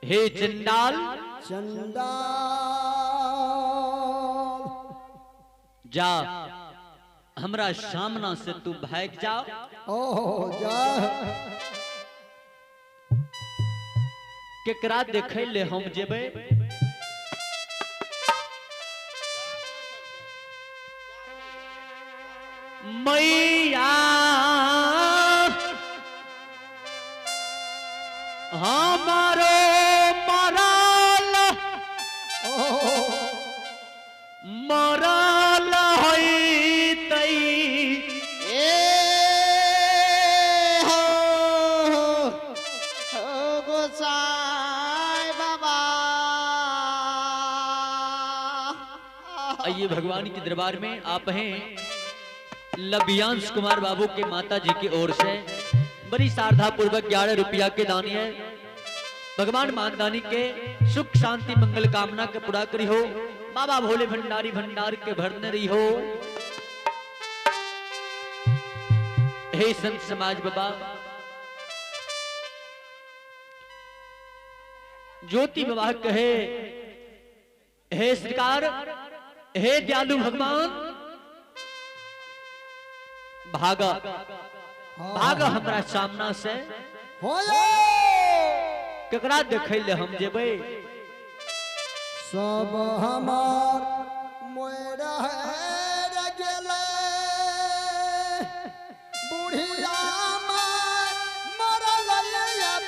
हे चंडाल, चंडाल जा हमरा सामना से तू भाग जा। ओहो जा। केकरा देखे ले हम जेबै? मैया हमारो मरल मरल होइतै, ए हो हो गोसाई बाबा। आइए भगवान के दरबार में आप हैं लबियांश कुमार बाबू के माता जी की ओर से बड़ी श्रद्धा पूर्वक 11 रुपया के दानी है। भगवान मानदानी के सुख शांति मंगल कामना के पूरा करी हो। बाबा भोले भंडारी भंडार के भरने रही हो। हे संत समाज बाबा, ज्योति बाबा कहे, हे सरकार, हे दयालु भगवान, भागा भागा हमरा सामना से। हो केकरा देखे ले हम जेबै? सब हमार मोरा गेलै, बुढ़िया मरल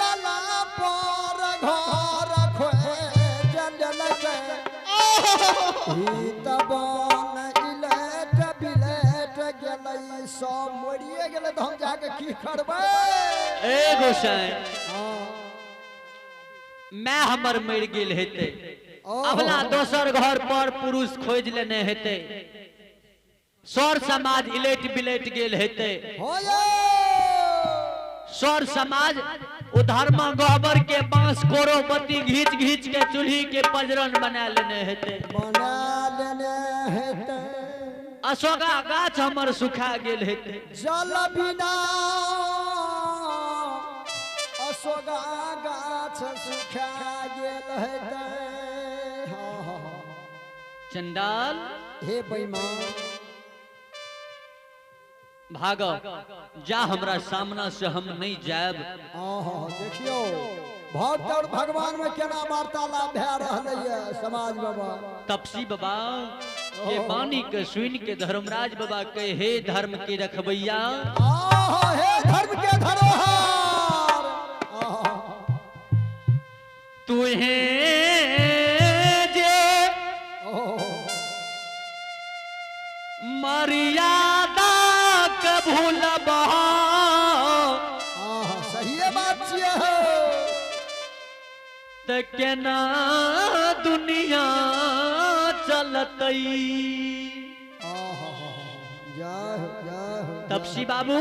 बला पर घर खोजलकै, ई त बन इलेट बिलेट गेलै, सब मरिए गेलै तऽ हम जाके की करबै? ए गोसाई, मैं हमर मर गेल हेतै, अबला दोसर घर पर पुरुष खोज लेने हेतै, सौर समाज इलेट बिलेट गेल हेतै, सौर समाज उधर में गोबर के बांस कोरो बत्ती घींच घींच के चूल्ही के पजरन बना लेने हेतै, बना लेने हेतै, अशोका गाछ हमर सुखा गेल हेतै, जल बिना अशोका गाछ सुखा गेल हेतै। चंडाल, हे बेईमान, भाग जा हमरा सामना से हम नहीं जायब। देखियो भक्त और भगवान में केना वार्तालाप भए रहलै ये समाज बाबा। तपसी बाबा के वाणी के सुन के धर्मराज बाबा के, हे धर्म के रखबैया, हे धर्म के धरोहर, तुहे जे मर्यादा के भूलबा। सही बात छियै। त केना दुनिया चलतै? तपसी बाबू,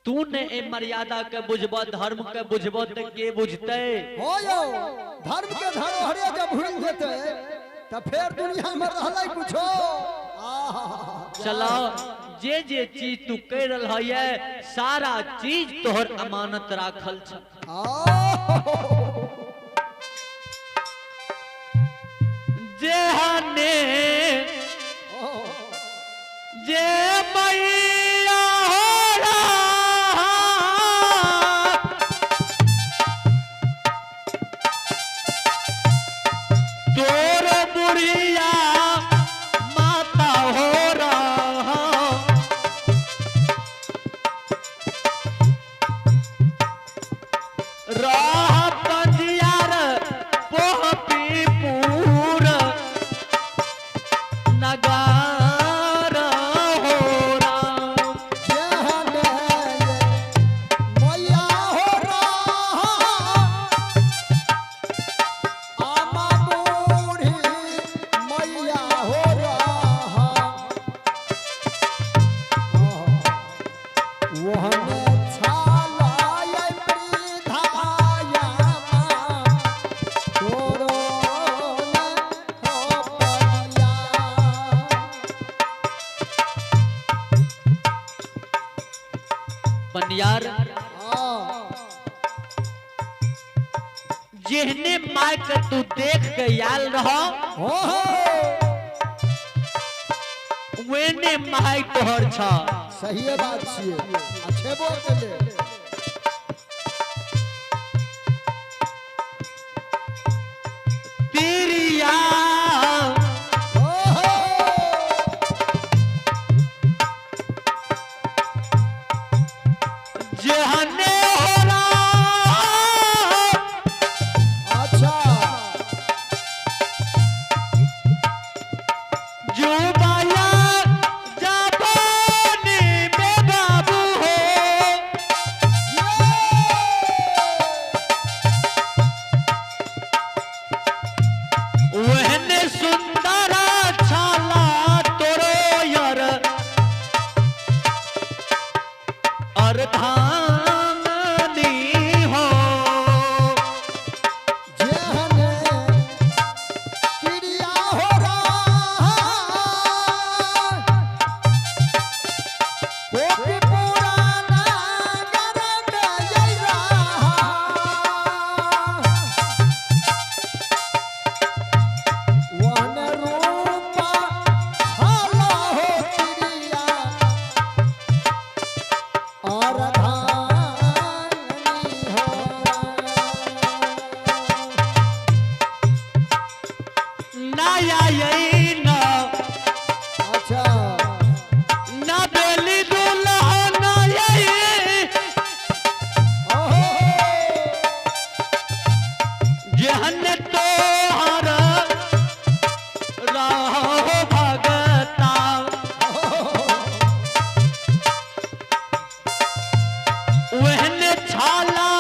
तू ने ए मर्यादा के बुझब, धर्म के बुझब त के बुझतै? हो यौ, धर्म के धरोहरे जब भूल जेतै त फेर दुनिया में रहलै कुछो। चलो, जे जे चीज तू कह रहा है सारा चीज तोहर अमानत राखल छ। जे हने जे मैया हो रहा, तोर बुढ़िया माता हो रहा, राह पंजियार पोहपीपुर नगार हो राम। मैया हो रहा, आमा बूढ़ी मैया हो रहा, वहने छालाय वृद्धाया तोरो न हो परिया। पंडियार, जेहने my के तू देख के आयल रहो ओहो वेने my तोहर छ। सही बात छिए अच्छे बोल के तिरिया ओहो जेहने होरा अच्छा जुबाया जापानी में बाबू हो वहने सुंदर छाला तोरो यर अर्धांगनी हो। जेहने क्रिया हो रहा कोपी पुराना गरम यही रहा वन रूपा छाला हो क्रिया अर्धांगिनी हो। नया यही न अच्छा न बेली दुल्हन यही ओहो जेहन तोहर रहो भगता वहन छाला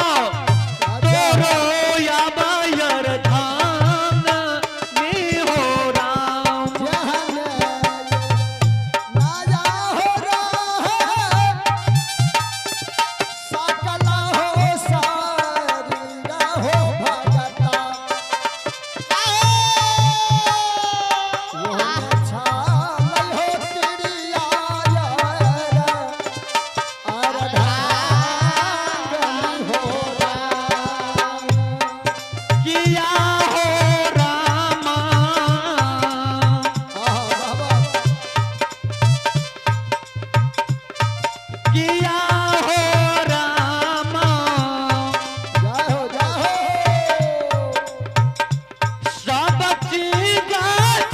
तोरो याबायर धाम में हो राम। जेहने नाया हो रहा सकल हो सारी हो भगता वहन छाल हो तिरिया अर्धांगिनी हो राम। किया हो रामा आहा, बाबा। किया हो रामा जय हो जय हो। सब चीज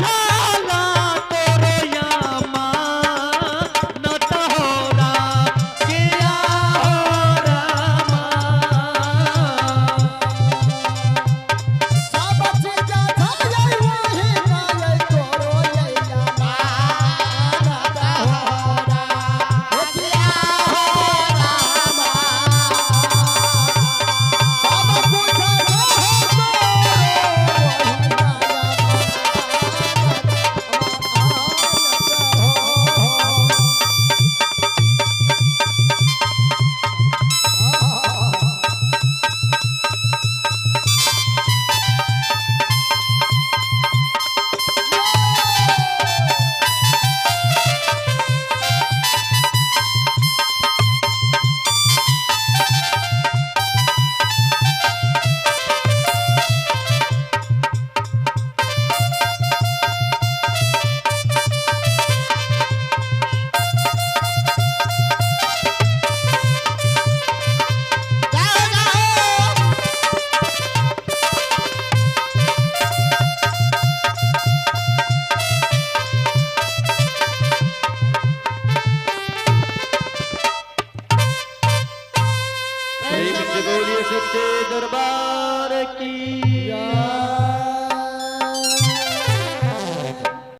छाला तोरो यामा न त हो राम। किया हो रामा सब चीज छायै वही नायै तोरो यैया मानत हो राम। ओ किया हो रामा। सब कुछ रहो तोरो वही नाया मानत हो। आहा। जाओ जाओ प्रेम से बोलिए सच्चे दरबार की।